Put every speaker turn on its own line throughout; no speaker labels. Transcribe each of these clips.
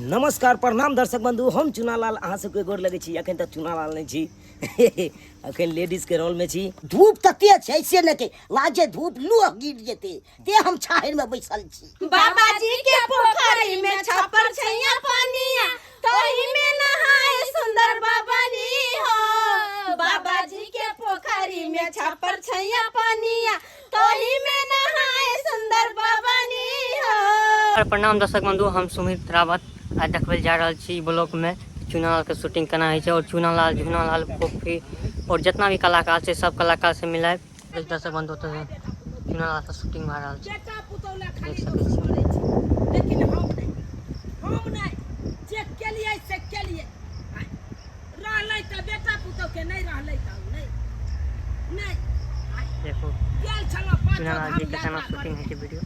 नमस्कार प्रणाम दर्शक बंधु, हम चुनालाल अहाँ सबके गोर लगै छी। अखन तक चुनालाल नहि छी, अखन लेडीज के रोल में छी।
धूप तते छै से ने के लाजे धूप लूह गिर जेते ते हम छाहरि में बैसल छी।
बाबाजी के पोखरी में छप्पर छैया पनिया, तोही में नहाए सुंदर बाबानी हो। बाबाजी के पोखरी में छप्पर छैया पनिया, तोही में नहाए सुंदर बाबानी हो।
प्रणाम दर्शक बंधु, हम सुमित रावत आज देखबै जा रहल छी ब्लॉग में चुनालाल के शूटिंग केना होइ छै और चुनालाल झुनालाल फोफी और जितना भी कलाकार छै सब कलाकार से मिलाए। दर्शक बंधु तो चुनालाल के शूटिंग भए रहल छै,
बेटा पुतौह ला खाली
देख सकै
दोष
छी।
करै छै, लेकिन हम नहि, हम नहि जे केलियै से केलियै। रहलै तऽ बेटा पुतौह के, नहि रहलै तऽ नहि नहि।
देखू
गेल छलहुँ पाँचो
चुनालाल
धाम
जी के केना
यात्रा
शूटिंग
करै।
होइ छै वीडियो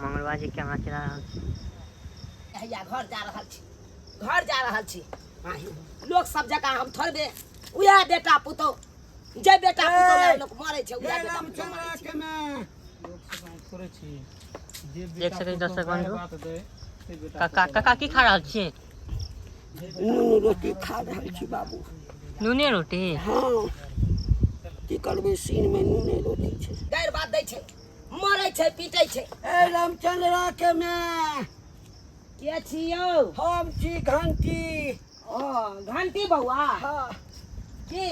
मंगलवा जी केना चला रहल छै।
हैया घर जा रहल छी, घर जा रहल छी। लोक सब जकाँ हम थोड़बे उएह बेटा पुतौह, जे बेटा पुतौह लए लोक मरै छै उएह बेटा पुतौह मरै छै।
देख सकै छी दर्शक बंधु। काका काका की खा रहल छी?
नून रोटी खा रहल छी बाबू।
नूने रोटी?
हँ, की करबै, सीन में नूने रोटी छै।
गारि बात दै छै, मरै छै, पीटै छै।
ए रामचंद्रा के माय।
के छी यौ?
हम छी घंटी।
ओ घंटी बौआ।
हाँ।
की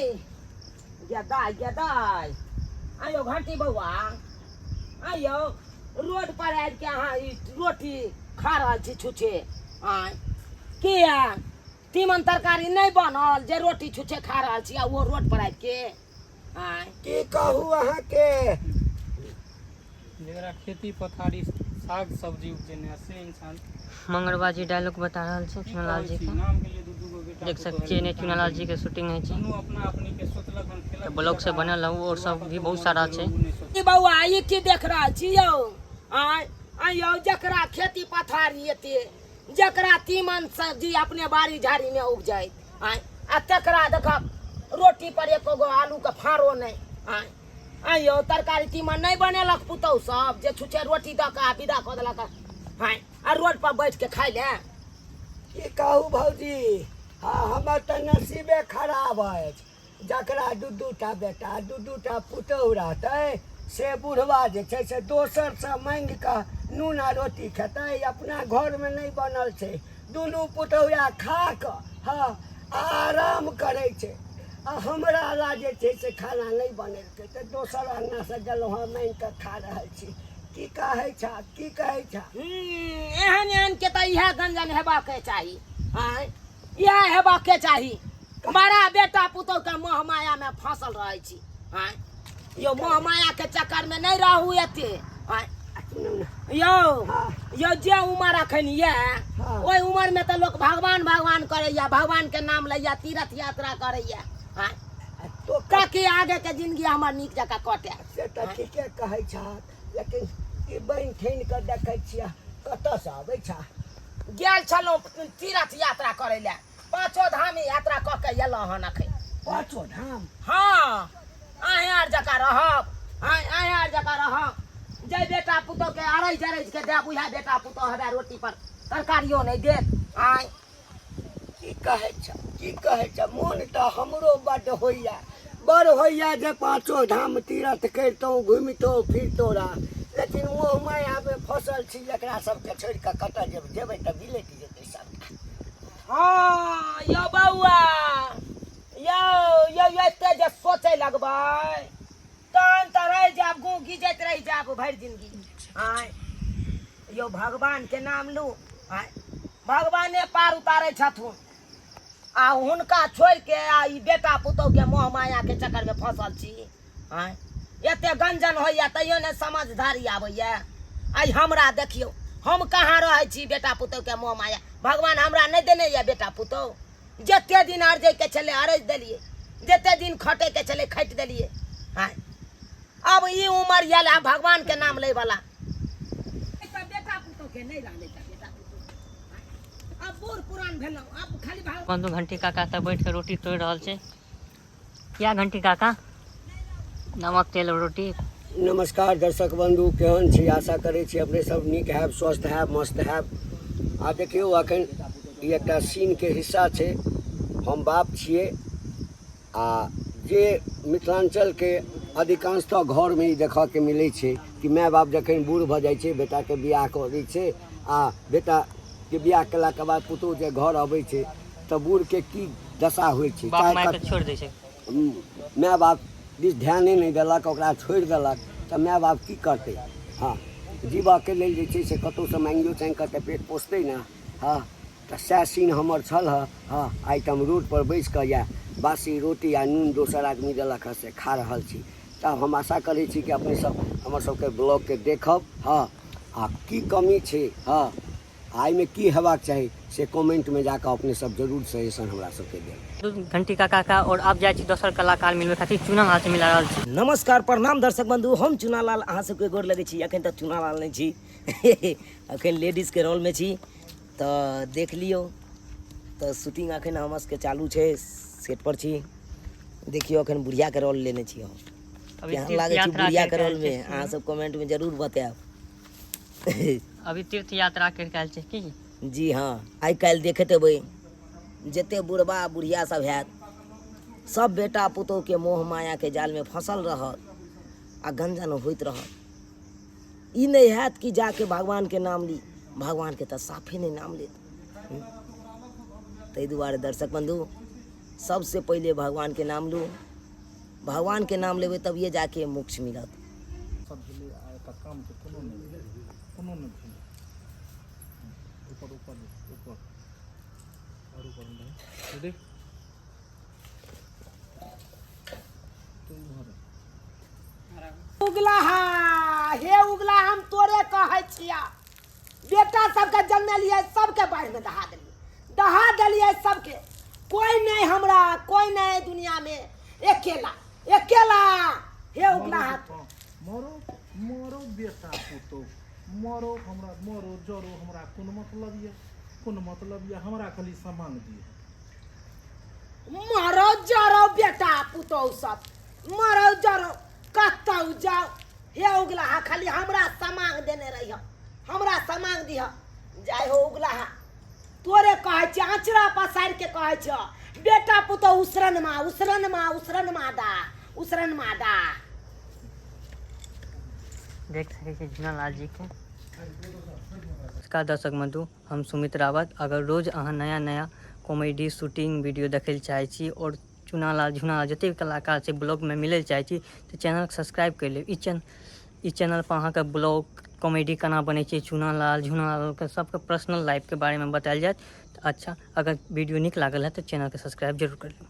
गेदाय गेदाय आयो घंटी बौआ, आयो रोड पर आबि के अहाँ ई रोटी खा रहल छी छुछे। आँय किया तीमन तरकारी नहि बनल जे रोटी छुछे खा रहल छी आ ओ रोड पर आबि के? आँय
की कहू अहाँके,
जकरा खेती पथारी साग सब्जी उपजेने से इंसान।
मंगरबा जी डायलॉग बता रहल छै
की
चुनालाल
कहै
जी
छी
के।
नाम के लिए दू दू गो बेटा
देख
पुतोह
सकै छियै
भेलै
ने चुनालाल जी के शूटिंग होइ छै।
दुनू अपना अपनी के सोचलक हन खेलक
तऽ ब्लॉग से
पिलक आ
बनल रहू और
बौआ
सब भी
कतौ
बहुत
मरै
सारा
गेल
छै।
ओ नहि सोचलक।
ई बौआ ई की देख रहल छी यौ? आँय आँय यौ, जकरा खेती पथारी एते, जकरा तीमन सब्जी अपने बाड़ी झाड़ी में उपजैत, आँय आ तकरा देखब रोटी पर एको गो आलू के फाड़ो नहि। आँय आँय यौ, तरकारी तीमन नहि बनेलक पुतहु सब जे छुछे रोटी दऽ कऽ आ विदा कऽ देलक। आँय आ रोड पर बैठ के खाइ ले।
की कहू भौजी, हाँ हमर तऽ नसीबे खराब अछि। जकरा दू दू टा बेटा दू दू टा पुतोहु रहतै से बुढ़वा जे छै से दोसरसँ माँगि कऽ नून आ रोटी खेतै, अपना घरमे नहि बनल छै। दुनू पुतोहुआ खा कऽ हँ आराम करै छै आ हमरा ला जे छै से खाना नहि बनेलकै तऽ दोसर अङ्गनासँ गेलहुँ हँ माँगि कऽ खा रहल छी। की कहै छह, की कहै छह?
एहन एहन के तऽ इएह गंजन हेबाक चाही। आँय इएह हेबाक चाही। बड़ा बेटा पुतोह के मोह माया में फंसल रहै छी। आँय यौ, मोह माया के चक्कर में नहीं रहू एते। आँय यौ यौ, जे उमर अखन ये ओहि उमर में तऽ लोक भगवान भगवान करैया, भगवान के नाम लैया, तीर्थ यात्रा करैया। आँय
तो
ताकि आगे के जिंदगी हमर नीक जकाँ कटे।
से तऽ ठीके कहै छह, लेकिन ई बनि ठानि कऽ देखै छियै कतऽसँ अबै छह?
गेल छलहुँ तीर्थ यात्रा करै लए, पाँचो धाम यात्रा कऽ के एलहुँ हन अखन।
पाँचो धाम?
हाँ, अहें आर जकाँ रहब, अहें आर जकाँ रहब। जे बेटा पुतोह के अरैज अरैज के देब उएह बेटा पुतोह हेबे रोटी पर तरकारियो नहि देत। आँय
की कहै छ, की कहै छ? मोन तऽ हमरो बड्ड होइया, बड़ होइया जे पाँचो धाम तीर्थ करितहुँ, घुमितहुँ फिरतहुँ रह, लेकिन मोह मायामे फँसल छी। एकरा सबके छोड़ि कऽ कतऽ जेबै? जेबै तऽ बिलटि जेतै सबटा।
हाँ यौ बौआ यौ, यौ एते जे सोचै लगबै तहन तऽ रहि जायब, गूँ गिजैत रहि जायब भरि जिंदगी। आँय यौ, भगवान के नाम लू। आँय भगवाने पार उतारै छथुन आ हुनका छोड़ि के आ ई बेटा पुतोह के मोह माया के चक्कर में फंसल छी। आँय एते गंजन होइया तैयो ने समझदारी आबैया। आइ हमरा देखियौ, हम कहाँ रहै छी बेटा पुतोह के मोह माया? भगवान हमरा नहि देने यऽ बेटा पुतोह। जते दिन अरजै के छलै अरजि देलियै, जते दिन खटै के छलै खटि देलियै। आँय अब ई उमर आयल आ भगवान के नाम लै वाला बेटा पुतोह के नहि रहलै तऽ बेटा पुतोह अब बूढ़ पुरान भेलहुँ, अब खाली भगवान।
बंधु घंटी काका तऽ बैठ के रोटी तोड़ि रहल छै। किया घंटी काका? नमक तेल रोटी।
नमस्कार दर्शक बंधु, केहन छी? आशा करै छी अपने सब नीक हैब, स्वस्थ हैब, मस्त हैब। आ देखियौ अखन ई एकटा सीनके हिस्सा छै। हम बाप छियै आ जे मिथिलाञ्चलके अधिकांशतः घरमे ई देखऽके मिलै छै कि माय बाप जखन बूढ़ भऽ जाइ छै, बेटाके बियाह कऽ दै छै आ बेटाके बियाह केलाके बाद पुतोहु जे घर अबै छै तऽ बूढ़के की दशा होइ छै।
बाप मायके छोड़ि दै छै,
माय बाप दिस ध्याने नहि देलक, ओकरा छोड़ि देलक, तऽ माय बाप की करतै? हँ, जीवऽके लेल जे छै से कतहुसँ माँगियो चाँगि कऽ तऽ पेट पोसतै ने। हँ, तऽ सएह सीन हमर छल। हँ हँ, आइ तऽ हम रोडपर बैसि कऽ इएह बासी रोटी आ नून दोसर आदमी देलक हँ से खा रहल छी। तऽ हम आशा करै छी कि अपने सब हमर सबके ब्लॉगके देखब। हँ, आ की कमी छै, हँ, आ एहिमे की हेबाक चाही से कमेंटमे जाकऽ अपने सब जरूर सजेशन हमरा सबके देब।
घंटी काका का और आब जाइ छी दोसर कलाकार मिलबै खातिर, चूना लाल से मिला रहल छी।
नमस्कार, प्रणाम दर्शक बंधु, हम चूनालाल अहाँ सबके गोर लगै छी। एखन तक चूनालाल नहि छी, एखन लेडीजके रोलमे छी। तऽ देख लियौ, तऽ शूटिंग एखन हमर सबके चालू छै, सेट पर छी। देखियौ, एखन बुढ़ियाके रोल लेने छी हम।
अभी
केहन
तीर्थ
लागै छी
यात्रा
बुढ़ियाके
करि के आयल
रोलमे?
छी।
अहाँ सब कमेंटमे जरूर बतायब।
अभी तीर्थ यात्रा करि के आयल छै की?
जी हाँ। आइ काल्हि देखैत हेबै, जते बुढ़बा बुढ़िया सब हैत, सब बेटा पुतोहके मोह मायाके जालमे फँसल रहत आ गंजन होइत रहत। ई नहि हैत कि जाके भगवानके नाम ली, भगवानके तऽ साफे नहि नाम लेत। ताहि दुआरे दर्शक बन्धु, सबसे पहिले भगवानके नाम लू। भगवानके नाम लेबै तभिए जाके मोक्ष मिलत।
सब भेलै आ एकर कामके कोनो नहि भेलै, कोनो नहि भेलै। ऊपर ऊपर ऊपर आओर ऊपर रेडी तू इम्हर।
उगला हा हे उगला, हम तोरे कहै छिया, बेटा सबके जन्मेलियै, सबके बाढ़िमे दहा देलियै, दहा देलियै सबके। कोई नहीं हमरा, कोई नहीं दुनिया में, अकेला अकेला। हे उगला हाथ।
मरो मरो बेटा पुतोह मरो, हमरा मरो जरो, हमरा कोन मतलब यऽ, कोन मतलब यऽ, हमरा खाली सामान दिअ।
मरो जरो बेटा पुतोह सब मरो जरो, कतौ जाओ। हे उगला हा, खाली हमरा सामांग देने रहिह, हमरा सामांग दिह। जाय हो उगला हा, तोरे कहै छियै, आँचरा पसारि के कहै छियौ, बेटा पुतोह उसरन मा उसरन मा उसरन मा दा उसरन मा दा।
देख सकै छी झूना लाल जी के। नमस्कार दर्शक बंधु, हम सुमित रावत। अगर रोज अहाँ नया नया कॉमेडी शूटिंग वीडियो देखै लए चाहै छी और चूनालाल झूनालाल जतेक भी कलाकार छै ब्लॉगमे मिलै लए चाहै छी तऽ चैनलके सब्सक्राइब करि लेब। ई चैनल पर अहाँके ब्लॉग कॉमेडी केना बनै छै, चूनालाल झूनालालके सबके पर्सनल लाइफके बारेमे बतायल जायत। तऽ अच्छा, अगर वीडियो नीक लागल है तऽ चैनलके सब्सक्राइब जरूर कर लेब।